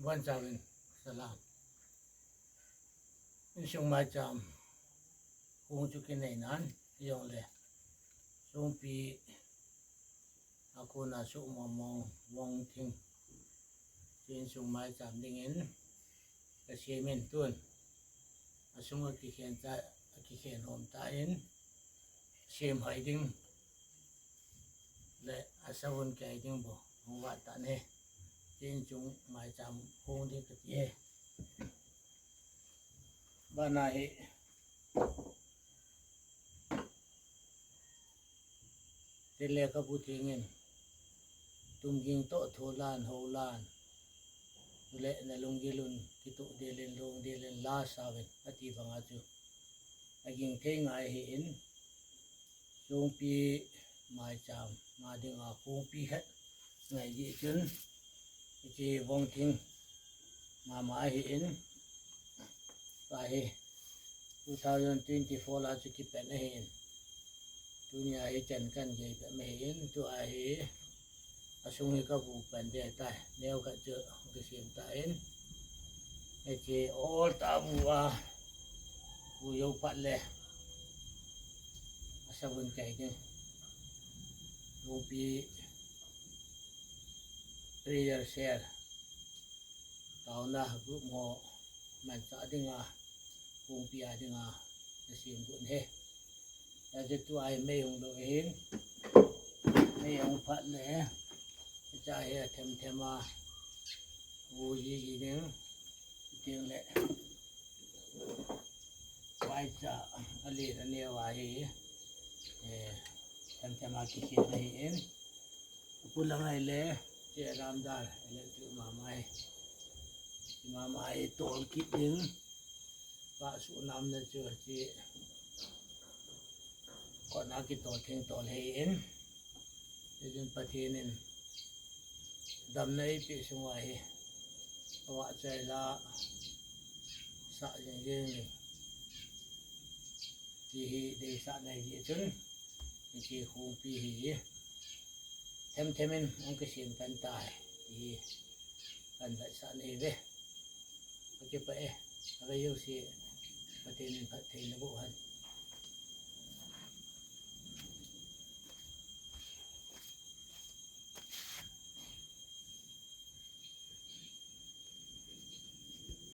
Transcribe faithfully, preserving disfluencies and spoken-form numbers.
Vanchauvin salam. Insung maicham hung chu kinei nan, jongle songpi a kona sumomong vong thing chu insung maicham dingin ka semin tun. Asunga kikhen cha, akikhen hom ta in, sem hai ding le asavun kai ding bou hung vat tan ahi. Insung maicham hung ding kati ahi. Bana hi, tile ka bu thingin, tumging toh tholan holan, tule na lunggil un kitoh delin lung delin la sauvin ati banga chu aging thei ngai ahin, songpi maicham nga dinga kongpi khat ngai jeh chun, hiche vong thing mama ahin, tua hi two thousand twenty-four la chu kipen ahin, tunia hichan kan gei pet ahin, tua hi asung hi ka bu pen de tai, neo khat chu kisem ta in, hiche ol tah bu a, bu jou phat le asavun kai ding, songpi prayer cell taona group ho manchah dinga, kongpi a dinga ka sem got ahi. Hiche tua hi mei hung lou ahin, mei hung phat le hiche hi athem them a bu ji ji ding, tengle vaicha alen aneo a hi, eh, them them a kikhen ahin, apulang ahile hiche ramdal electric mama hi, mama hi tol kit ding, pah suhnamna chu hiche kona kitol theng tol ahin, hichun Pathen in damna eipeh sunga hi avahchoi la sah jing jing ding ti hi deisahna ahi jeh chun, hiche kongpi hi them them in hung kisem pan tai ti hi kan vetsahna ahiuve. Kakipah e, avei jouse Pathen in phattheina boh hen.